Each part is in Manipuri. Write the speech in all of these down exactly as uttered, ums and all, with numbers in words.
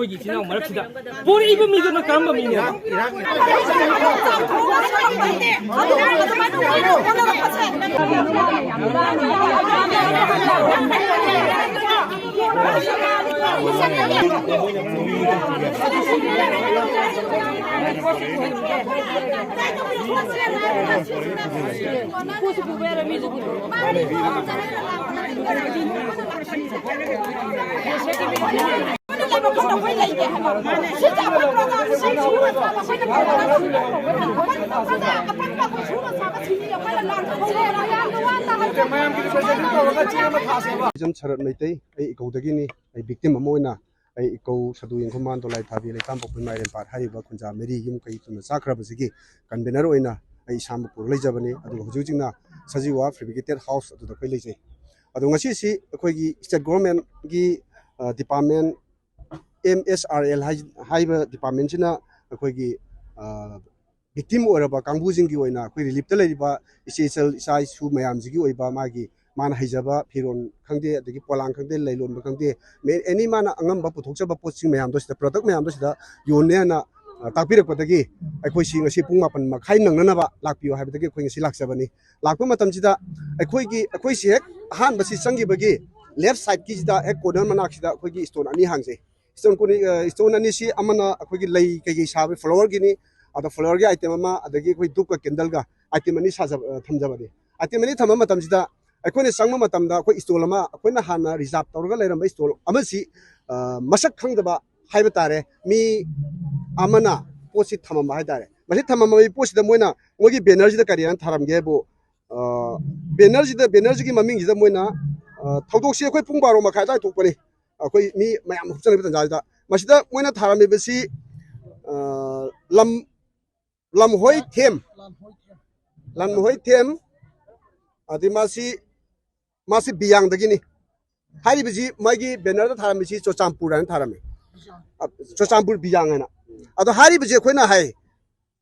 ꯑꯩꯈꯣꯏꯒꯤ ꯏꯆꯤꯟ ꯏꯅꯥꯎ ꯃꯔꯛꯁꯤꯗ ꯄꯣꯔꯛꯏꯕ ꯃꯤꯗꯨꯅ ꯀꯔꯝꯕ ꯃꯤꯅꯣ? ꯖꯝ ꯁꯔꯠ ꯃꯩꯇꯩ, ꯑꯩ ꯏꯀꯧꯗꯒꯤꯅꯤ꯫ ꯑꯩ ꯚꯤꯛꯇꯤꯝ ꯑꯃ ꯑꯣꯏꯅ ꯑꯩ ꯏꯀꯧ ꯁꯗꯨ ꯌꯦꯡꯈꯨꯃꯥꯟ, ꯗꯣꯂꯥꯏ ꯊꯥꯕꯤ, ꯂꯩꯇꯥꯝꯄꯣꯛꯄꯤ, ꯃꯥꯏꯔꯦꯝꯄꯥꯠ ꯍꯥꯏꯔꯤꯕ ꯈꯨꯟꯖꯥ ꯃꯔꯤ ꯌꯨꯝ ꯀꯩ ꯊꯨꯅ ꯆꯥꯈ꯭ꯔꯕꯁꯤꯒꯤ ꯀꯟꯚꯦꯅꯔ ꯑꯣꯏꯅ ꯑꯩ ꯏꯁꯥꯃꯛ ꯄꯨꯔ ꯂꯩꯖꯕꯅꯤ꯫ ꯑꯗꯨꯒ ꯍꯧꯖꯤꯛ ꯍꯧꯖꯤꯛꯅ ꯁꯖꯤꯋꯥ ꯐꯦꯕ꯭ꯔꯤꯀꯦꯇꯦꯠ ꯍꯥꯎꯁ ꯑꯗꯨꯗ ꯑꯩꯈꯣꯏ ꯂꯩꯖꯩ꯫ ꯑꯗꯣ ꯉꯁꯤꯁꯤ ꯑꯩꯈꯣꯏꯒꯤ ꯁ꯭ꯇꯦꯠ ꯒꯣꯚꯔꯟꯃꯦꯟꯠꯀꯤ, ꯑ, ꯗꯤꯄꯥꯔꯠꯃꯦꯟꯠ ꯑꯦꯝ ꯑꯦꯁ ꯑꯥꯔ ꯑꯦꯜ ꯍꯥꯏ-, ꯍꯥꯏꯔꯤꯕ ꯗꯤꯄꯥꯔꯠꯃꯦꯟꯠꯁꯤꯅ ꯑꯩꯈꯣꯏꯒꯤ, ꯑ, ꯚꯤꯛꯇꯤꯝ ꯑꯣꯏꯔꯕ ꯀꯥꯡꯕꯨꯁꯤꯡꯒꯤ ꯑꯣꯏꯅ ꯑꯩꯈꯣꯏ ꯔꯤꯂꯤꯐꯇ ꯂꯩꯔꯤꯕ ꯏꯆꯦ ꯏꯆꯜ ꯏꯆꯥ ꯏꯁꯨ ꯃꯌꯥꯝꯁꯤꯒꯤ ꯑꯣꯏꯕ ꯃꯥꯒꯤ ꯃꯥꯅ ꯍꯩꯖꯕ ꯐꯤꯔꯣꯜ ꯈꯪꯗꯦ, ꯑꯗꯒꯤ ꯄꯣꯂꯥꯡ ꯈꯪꯗꯦ, ꯂꯩꯂꯣꯟꯕ ꯈꯪꯗꯦ, ꯃꯦ-, ꯑꯦꯅꯤ ꯃꯥꯅ ꯑꯉꯝꯕ ꯄꯨꯊꯣꯛꯆꯕ ꯄꯣꯠꯁꯤꯡ ꯃꯌꯥꯝꯗꯣ ꯁꯤꯗ, ꯄ꯭ꯔꯗꯛ ꯃꯌꯥꯝꯗꯣ ꯁꯤꯗ ꯌꯣꯟꯅꯦ ꯍꯥꯏꯅ, ꯑ, ꯇꯥꯛꯄꯤꯔꯛꯄꯗꯒꯤ ꯑꯩꯈꯣꯏꯁꯤ ꯉꯁꯤ ꯄꯨꯡ ꯃꯥꯄꯟ ꯃꯈꯥꯏ ꯅꯪꯅꯅꯕ ꯂꯥꯛꯄꯤꯌꯣ ꯍꯥꯏꯕꯗꯒꯤ ꯑꯩꯈꯣꯏ ꯉꯁꯤ ꯂꯥꯛꯆꯕꯅꯤ꯫ ꯂꯥꯛꯄ ꯃꯇꯝꯁꯤꯗ ꯑꯩꯈꯣꯏꯒꯤ, ꯑꯩꯈꯣꯏꯁꯤ ꯍꯦꯛ ꯑꯍꯥꯟꯕꯁꯤ ꯆꯪꯈꯤꯕꯒꯤ ꯂꯦꯐ ꯁꯥꯏꯠꯀꯤꯁꯤꯗ ꯍꯦꯛ ꯀꯣꯔꯅꯔ ꯃꯅꯥꯛꯁꯤꯗ ꯑꯩꯈꯣꯏꯒꯤ ꯁ꯭ꯇꯣꯜ ꯑꯅꯤ ꯍꯥꯡꯖꯩ꯫ ꯁ꯭ꯇꯣꯟ ꯀꯣꯅꯤ-, ꯑ, ꯁ꯭ꯇꯣꯟ ꯑꯅꯤꯁꯤ ꯑꯃꯅ ꯑꯩꯈꯣꯏꯒꯤ ꯂꯩ ꯀꯩꯀꯩ ꯁꯥꯕ flowerꯒꯤꯅꯤ, ꯑꯗ flowerꯒꯤ item ꯑꯃ, ꯑꯗꯒꯤ ꯑꯩꯈꯣꯏ ꯙꯨꯞꯀ candleꯒ item ꯑꯅꯤ ꯁꯥꯖꯕ, ꯑ, ꯊꯝꯖꯕꯅꯤ꯫ Item ꯑꯅꯤ ꯊꯝꯕ ꯃꯇꯝꯁꯤꯗ ꯑꯩꯈꯣꯏꯅ ꯆꯪꯕ ꯃꯇꯝꯗ ꯑꯩꯈꯣꯏ stall ꯑꯃ, ꯑꯩꯈꯣꯏꯅ ꯍꯥꯟꯅ reserve ꯇꯧꯔꯒ ꯂꯩꯔꯝꯕ stall ꯑꯃꯁꯤ, ꯑ, ꯃꯁꯛ ꯈꯪꯗꯕ ꯍꯥꯏꯕ ꯇꯥꯔꯦ, ꯃꯤ ꯑꯃꯅ ꯄꯣꯠꯁꯤ ꯊꯝꯃꯝꯕ ꯍꯥꯏ ꯇꯥꯔꯦ꯫ ꯃꯁꯤ ꯊꯝꯃꯝꯕꯒꯤ ꯄꯣꯠꯁꯤꯗ ꯃꯣꯏꯅ ꯃꯣꯏꯒꯤ bannerꯁꯤꯗ ꯀꯔꯤ ꯍꯥꯏꯅ ꯊꯥꯔꯝꯒꯦ ꯍꯥꯏꯕꯨ, ꯑ, bannerꯁꯤꯗ, bannerꯁꯤꯒꯤ ꯃꯃꯤꯡꯁꯤꯗ ꯃꯣꯏꯅ, ꯑ, ꯊꯧꯗꯣꯛꯁꯤ ꯑꯩꯈꯣꯏ ꯄꯨꯡ ꯕꯥꯔꯣ ꯃꯈꯥꯏ ꯑꯗꯨꯋꯥꯏ ꯊꯣꯛꯄꯅꯤ꯫ ꯑꯩꯈꯣꯏ ꯃꯤ ꯃꯌꯥꯝ ꯍꯨꯞꯆꯟꯅꯕ ꯇꯥꯟꯖꯥꯁꯤꯗ ꯃꯁꯤꯗ ꯃꯣꯏꯅ ꯊꯥꯔꯝꯃꯤꯕꯁꯤ, ꯑ, ꯂꯝ, ꯂꯝꯍꯣꯏ ꯊꯦꯝ, ꯂꯝꯍꯣꯏ ꯊꯦꯝ, ꯑꯗꯩ ꯃꯥꯁꯤ, ꯃꯥꯁꯤ ꯕꯤꯌꯥꯡꯗꯒꯤꯅꯤ꯫ ꯍꯥꯏꯔꯤꯕꯁꯤ ꯃꯥꯒꯤ bannerꯗ ꯊꯥꯔꯝꯃꯤꯁꯤ ꯆꯨꯔꯆꯥꯟꯄꯨꯔ ꯍꯥꯏꯅ ꯊꯥꯔꯝꯃꯤ꯫ ꯑ, ꯆꯨꯔꯆꯥꯟꯄꯨꯔ ꯕꯤꯌꯥꯡ ꯍꯥꯏꯅ꯫ ꯑꯗꯣ ꯍꯥꯏꯔꯤꯕꯁꯤ ꯑꯩꯈꯣꯏꯅ ꯍꯥꯏ,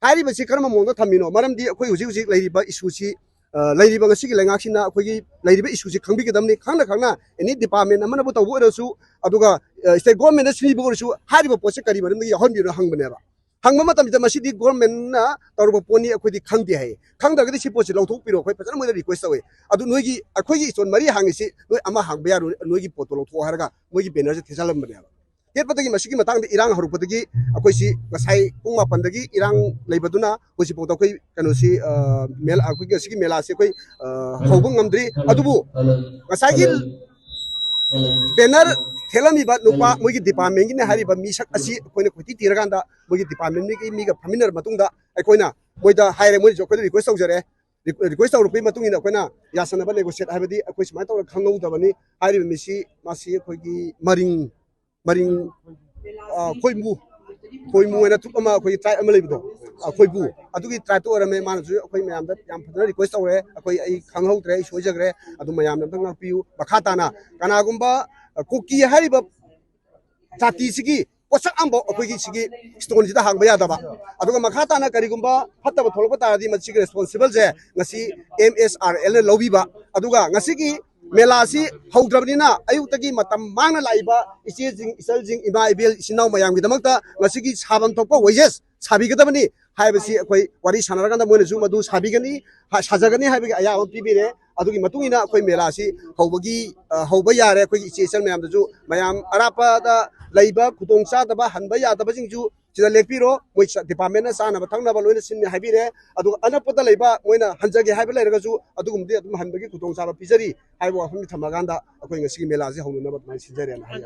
ꯍꯥꯏꯔꯤꯕꯁꯤ ꯀꯔꯝꯕ ꯃꯑꯣꯡꯗ ꯊꯝꯃꯤꯅꯣ? ꯃꯔꯝꯗꯤ ꯑꯩꯈꯣꯏ ꯍꯧꯖꯤꯛ ꯍꯧꯖꯤꯛ ꯂꯩꯔꯤꯕ issueꯁꯤ, ꯑ, ꯂꯩꯔꯤꯕ ꯉꯁꯤꯒꯤ ꯂꯩꯉꯥꯛꯁꯤꯅ ꯑꯩꯈꯣꯏꯒꯤ ꯂꯩꯔꯤꯕ ꯏꯁꯨꯁꯤ ꯈꯪꯕꯤꯒꯗꯕꯅꯤ꯫ ꯈꯪꯅ ꯈꯪꯅ ꯑꯦꯅꯤ ꯗꯤꯄꯥꯔꯠꯃꯦꯟ ꯑꯃꯅꯕꯨ ꯇꯧꯕ ꯑꯣꯏꯔꯁꯨ, ꯑꯗꯨꯒ ꯁ꯭ꯇꯦꯠ ꯒꯣꯔꯃꯦꯟꯅ ꯁꯤꯟꯕ ꯑꯣꯏꯔꯁꯨ, ꯍꯥꯏꯔꯤꯕ ꯄꯣꯠꯁꯦ ꯀꯔꯤ ꯃꯔꯝꯗꯒꯤ ꯌꯥꯎꯍꯟꯕꯤꯅꯣ ꯍꯪꯕꯅꯦꯕ꯫ ꯍꯪꯕ ꯃꯇꯝꯁꯤꯗ ꯃꯁꯤꯗꯤ ꯒꯣꯔꯃꯦꯟꯅ ꯇꯧꯔꯨꯕ ꯄꯣꯠꯅꯤ, ꯑꯩꯈꯣꯏꯗꯤ ꯈꯪꯗꯦ ꯍꯥꯏꯌꯦ꯫ ꯈꯪꯗ꯭ꯔꯒꯗꯤ ꯁꯤ ꯄꯣꯠꯁꯤ ꯂꯧꯊꯣꯛꯄꯤꯔꯣ, ꯑꯩꯈꯣꯏ ꯐꯖꯅ ꯃꯣꯏꯗ ꯔꯤꯀ꯭ꯋꯦꯁ ꯇꯧꯋꯦ꯫ ꯑꯗꯨ ꯅꯣꯏꯒꯤ, ꯑꯩꯈꯣꯏꯒꯤ ꯏꯁꯇꯣꯟ ꯃꯔꯤ ꯍꯥꯡꯉꯤꯁꯤ ꯅꯣꯏ ꯑꯃ ꯍꯥꯡꯕ ꯌꯥꯔꯣꯏ, ꯅꯣꯏꯒꯤ ꯄꯣꯠꯇꯣ ꯂꯧꯊꯣꯛꯑꯣ ꯍꯥꯏꯔꯒ ꯃꯣꯏꯒꯤ ꯕꯦꯅꯔꯁꯦ ꯊꯦꯠꯆꯜꯂꯝꯕꯅꯦꯕ꯫ ꯊꯦꯠꯄꯗꯒꯤ ꯃꯁꯤꯒꯤ ꯃꯇꯥꯡꯗ ꯏꯔꯥꯡ ꯍꯧꯔꯛꯄꯗꯒꯤ ꯑꯩꯈꯣꯏꯁꯤ ꯉꯁꯥꯏ ꯄꯨꯡ ꯃꯥꯄꯟꯗꯒꯤ ꯏꯔꯥꯡ ꯂꯩꯕꯗꯨꯅ ꯍꯧꯖꯤꯛꯐꯥꯎꯗ ꯑꯩꯈꯣꯏ ꯀꯩꯅꯣꯁꯤ, ꯑ, ꯃꯦꯂꯥ, ꯑꯩꯈꯣꯏꯒꯤ ꯉꯁꯤꯒꯤ ꯃꯦꯂꯥꯁꯤ ꯑꯩꯈꯣꯏ, ꯑ, ꯍꯧꯕ ꯉꯝꯗ꯭ꯔꯤ꯫ ꯑꯗꯨꯕꯨ ꯉꯁꯥꯏꯒꯤ ꯕꯦꯅꯔ ꯊꯦꯠꯂꯝꯃꯤꯕ ꯅꯨꯄꯥ, ꯃꯣꯏꯒꯤ ꯗꯤꯄꯥꯔꯠꯃꯦꯟꯒꯤꯅꯦ ꯍꯥꯏꯔꯤꯕ ꯃꯤꯁꯛ ꯑꯁꯤ ꯑꯩꯈꯣꯏꯅ ꯀꯣꯏꯊꯤ ꯊꯤꯔꯀꯥꯟꯗ ꯃꯣꯏꯒꯤ ꯗꯤꯄꯥꯔꯠꯃꯦꯟꯒꯤ ꯃꯤꯒ ꯐꯝꯃꯤꯟꯅꯔ ꯃꯇꯨꯡꯗ ꯑꯩꯈꯣꯏꯅ ꯃꯣꯏꯗ ꯍꯥꯏꯔꯦ, ꯃꯣꯏꯅꯁꯨ ꯑꯩꯈꯣꯏꯗ ꯔꯤꯀ꯭ꯋꯦꯁ ꯇꯧꯖꯔꯦ꯫ ꯔꯤ-, ꯔꯤꯀ꯭ꯋꯦꯁ ꯇꯧꯔꯛꯄꯒꯤ ꯃꯇꯨꯡ ꯏꯟꯅ ꯑꯩꯈꯣꯏꯅ ꯌꯥꯁꯟꯅꯕ ꯅꯦꯒꯣꯁꯤꯌꯦꯠ, ꯍꯥꯏꯕꯗꯤ ꯑꯩꯈꯣꯏ ꯁꯨꯃꯥꯏꯅ ꯇꯧꯔꯒ ꯈꯪꯍꯧꯗꯕꯅꯤ, ꯍꯥꯏꯔꯤꯕ ꯃꯤꯁꯤ, ꯃꯥꯁꯤ ꯑꯩꯈꯣꯏꯒꯤ ꯃꯔꯤꯡ, ꯃꯔꯤꯡ, ꯑ, ꯈꯣꯏꯃꯨ, ꯈꯣꯏꯃꯨ ꯍꯥꯏꯅ ꯇ꯭ꯔꯨꯞ ꯑꯃ, ꯑꯩꯈꯣꯏꯒꯤ ꯇ꯭ꯔꯥꯏꯕ ꯑꯃ ꯂꯩꯕꯗꯣ, ꯑ, ꯈꯣꯏꯕꯨ, ꯑꯗꯨꯒꯤ ꯇ꯭ꯔꯥꯏꯕꯇ ꯑꯣꯏꯔꯝꯃꯦ꯫ ꯃꯥꯅꯁꯨ ꯑꯩꯈꯣꯏ ꯃꯌꯥꯝꯗ ꯌꯥꯝ ꯐꯖꯅ ꯔꯤꯀ꯭ꯋꯦꯁ ꯇꯧꯔꯦ꯫ ꯑꯩꯈꯣꯏ, ꯑꯩ ꯈꯪꯍꯧꯗ꯭ꯔꯦ, ꯑꯩ ꯁꯣꯏꯖꯈ꯭ꯔꯦ, ꯑꯗꯨ ꯃꯌꯥꯝꯅ ꯑꯝꯇꯪ ꯉꯥꯛꯄꯤꯌꯨ꯫ ꯃꯈꯥ ꯇꯥꯅ ꯀꯅꯥꯒꯨꯝꯕ, ꯑ, ꯀꯨꯀꯤ ꯍꯥꯏꯔꯤꯕ ꯖꯥꯇꯤꯁꯤꯒꯤ ꯄꯣꯠꯁꯛ ꯑꯃꯐꯥꯎ ꯑꯩꯈꯣꯏꯒꯤ ꯁꯤꯒꯤ ꯏꯁꯇꯣꯟꯁꯤꯗ ꯍꯥꯡꯕ ꯌꯥꯗꯕ꯫ ꯑꯗꯨꯒ ꯃꯈꯥ ꯇꯥꯅ ꯀꯔꯤꯒꯨꯝꯕ ꯐꯠꯇꯕ ꯊꯣꯛꯂꯛꯄ ꯇꯥꯔꯗꯤ ꯃꯁꯤꯒꯤ ꯔꯦꯁꯄꯣꯟꯁꯤꯕꯜꯁꯦ ꯉꯁꯤ ꯑꯦꯝ ꯑꯦꯁ ꯑꯥꯔ ꯑꯦꯜꯅ ꯂꯧꯕꯤꯕ꯫ ꯑꯗꯨꯒ ꯉꯁꯤꯒꯤ ꯃꯦꯂꯥꯁꯤ ꯍꯧꯗ꯭ꯔꯕꯅꯤꯅ ꯑꯌꯨꯛꯇꯒꯤ ꯃꯇꯝ ꯃꯥꯡꯅ ꯂꯥꯛꯏꯕ ꯏꯆꯦꯁꯤꯡ, ꯏꯆꯜꯁꯤꯡ, ꯏꯃꯥ, ꯏꯕꯦꯜ, ꯏꯆꯤꯟ ꯏꯅꯥꯎ ꯃꯌꯥꯝꯒꯤꯗꯃꯛꯇ ꯉꯁꯤꯒꯤ ꯁꯥꯐꯝ ꯊꯣꯛꯄ ꯋꯦꯖꯦꯁ ꯁꯥꯕꯤꯒꯗꯕꯅꯤ ꯍꯥꯏꯕꯁꯤ ꯑꯩꯈꯣꯏ ꯋꯥꯔꯤ ꯁꯥꯟꯅꯔꯀꯥꯟꯗ ꯃꯣꯏꯅꯁꯨ ꯃꯗꯨ ꯁꯥꯕꯤꯒꯅꯤ, ꯍꯥ-, ꯁꯥꯖꯒꯅꯤ ꯍꯥꯏꯕꯒꯤ ꯑꯌꯥꯕ ꯑꯃ ꯄꯤꯕꯤꯔꯦ꯫ ꯑꯗꯨꯒꯤ ꯃꯇꯨꯡ ꯏꯟꯅ ꯑꯩꯈꯣꯏ ꯃꯦꯂꯥꯁꯤ ꯍꯧꯕꯒꯤ, ꯑ, ꯍꯧꯕ ꯌꯥꯔꯦ꯫ ꯑꯩꯈꯣꯏꯒꯤ ꯏꯆꯦ ꯏꯆꯜ ꯃꯌꯥꯝꯗꯁꯨ, ꯃꯌꯥꯝ ꯑꯔꯥꯞꯄꯗ ꯂꯩꯕ ꯈꯨꯗꯣꯡ ꯆꯥꯗꯕ, ꯍꯟꯕ ꯌꯥꯗꯕꯁꯤꯡꯁꯨ ꯁꯤꯗ ꯂꯦꯛꯄꯤꯔꯣ꯫ ꯃꯣꯏ ꯆ-, ꯗꯤꯄꯥꯔꯠꯃꯦꯟꯅ ꯆꯥꯅꯕ ꯊꯛꯅꯕ ꯂꯣꯏꯅ ꯁꯤꯟꯅꯤ ꯍꯥꯏꯕꯤꯔꯦ꯫ ꯑꯗꯨꯒ ꯑꯅꯛꯄꯗ ꯂꯩꯕ ꯃꯣꯏꯅ ꯍꯟꯖꯒꯦ ꯍꯥꯏꯕ ꯂꯩꯔꯒꯁꯨ ꯑꯗꯨꯒꯨꯝꯕꯗꯤ ꯑꯗꯨꯝ ꯍꯟꯕꯒꯤ ꯈꯨꯗꯣꯡꯆꯥꯕ ꯄꯤꯖꯔꯤ ꯍꯥꯏꯕ ꯋꯥꯐꯝꯁꯤ ꯊꯝꯃꯀꯥꯟꯗ ꯑꯩꯈꯣꯏ ꯉꯁꯤꯒꯤ ꯃꯦꯂꯥꯁꯤ ꯍꯧꯅꯅꯕ ꯑꯗꯨꯃꯥꯏꯅ ꯁꯤꯟꯖꯔꯦꯅ ꯍꯥꯏꯖꯔꯤ꯫